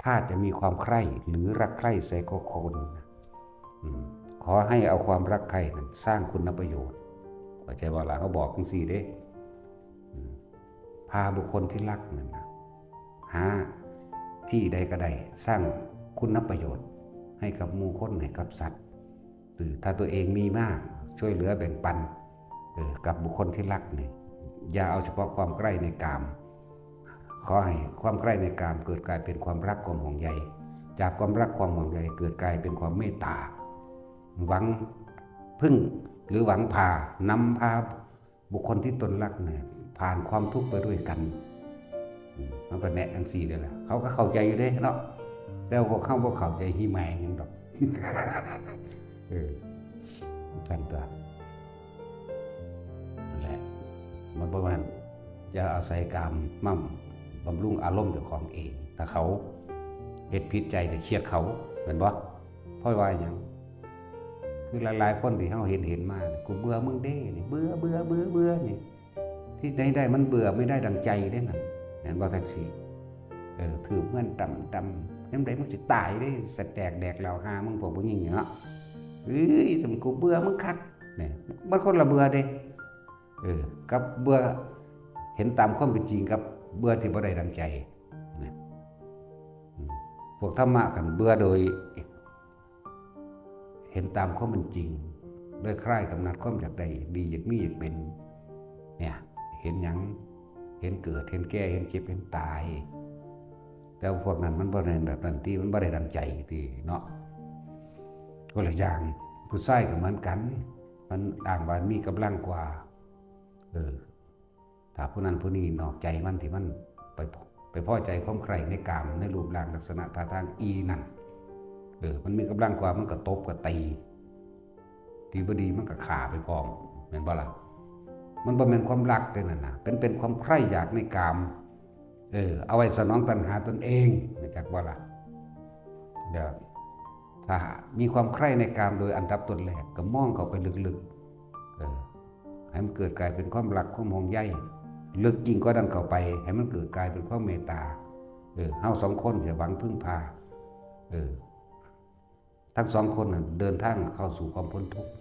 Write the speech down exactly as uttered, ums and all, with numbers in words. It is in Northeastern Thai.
ถ้าจะมีความใคร่หรือรักใคร่ใส่ก็คนนะ อืม ขอให้เอาความรักใคร่นั้นสร้างคุณประโยชน์ เข้าใจบ่ล่ะ เขาบอกจังซี่เด้ อืม พาบุคคลที่รักนั่นนะ หาที่ใดก็ได้ สร้างคุณประโยชน์ ให้กับหมู่คน ให้กับสัตว์ หรือถ้าตัวเองมีมาก ช่วยเหลือแบ่งปัน เออ กับบุคคลที่รักนี่ อย่าเอาเฉพาะความใคร่ในกาม ขอให้ความใคร่ในกามเกิดกลายเป็นความรัก ความห่วงใย จากความรัก ความห่วงใยเกิดกลายเป็นความเมตตา หวังพึ่งหรือหวังพานำพาบุคคลที่ตนรักเนี่ย ผ่านความทุกข์ไปด้วยกัน อืม มันก็แนะจังซี่เด้อล่ะ เขาก็เข้าใจอยู่เด้เนาะ แต่พวกเขาบ่เข้าใจ หิแมงหยังดอก เออ ซั่นตั๊ว นั่นแหละ มันประมาณ อย่าอาศัยกามมาบำรุงอารมณ์เจ้าของเอง ถ้าเขาเฮ็ดผิดใจเนี่ย เครียดเขา แม่นบ่ เพราะว่าหยัง คือหลายๆคนที่เฮาเห็น เห็นมาเนี่ย "กูเบื่อมึงเด้" นี่ เบื่อ เบื่อ เบื่อ เบื่อ นี่ ที่ไหนได้มันเบื่อไม่ได้ดังใจเด้นั่น แม่นบ่ แท็กซี่ เออ ถือเงินต่ำๆ ยามใดมึงสิตายเด้ สะแตกแดกเหล้าหามึง พวกผู้หญิงนี่เนาะ เอ้ย สมกูเบื่อมึงคัก นี่ มันคนละเบื่อเด้ เออ กับเบื่อเห็นตามความเป็นจริง กับเบื่อที่บ่ได้ดังใจ นะ อืม พวกธรรมะคันเบื่อโดย เห็นตามความเป็นจริง โดยคลายกำหนัดความอยากได้ อยากดี อยากมี อยากเป็น เนี่ย เห็นหยัง เห็นเกิด เห็นแก่ เห็นเจ็บ เห็นตาย แต่พวกนั้นมันบ่ได้แบบนั้นติ มันบ่ได้ดังใจติเนาะ คนละอย่าง ผู้ชายก็เหมือนกัน มันอ้างว่ามีกำลังกว่า เออ ถ้าผู้นั้นผู้นี้นอกใจมัน ที่มันไป ไปพอใจความใคร่ในกาม ในรูปร่างลักษณะท่าทางอีนั่น เออ มันมีกำลังกว่า มันก็ตบก็ตี ดีบ่ดีมันก็ฆ่าไปพร้อม แม่นบ่ล่ะ มันบ่แม่นความรักเด้นั่นน่ะ เป็น เป็นความใคร่อยากในกาม เออ เอาไว้สนองตัณหาตนเอง รู้จักบ่ล่ะ เดี๋ยว ถ้ามีความใคร่ในกามโดยอันดับต้นแรก ก็มองเข้าไปลึกๆ เออ ให้มันเกิดกลายเป็นความรัก ความห่วงใย ลึกยิ่งกว่านั้นเข้าไป ให้มันเกิดกลายเป็นความเมตตา เออ เฮาสองคนจะหวังพึ่งพา เออ ทั้งสองคนน่ะเดินทางเข้าสู่ความพ้นทุกข์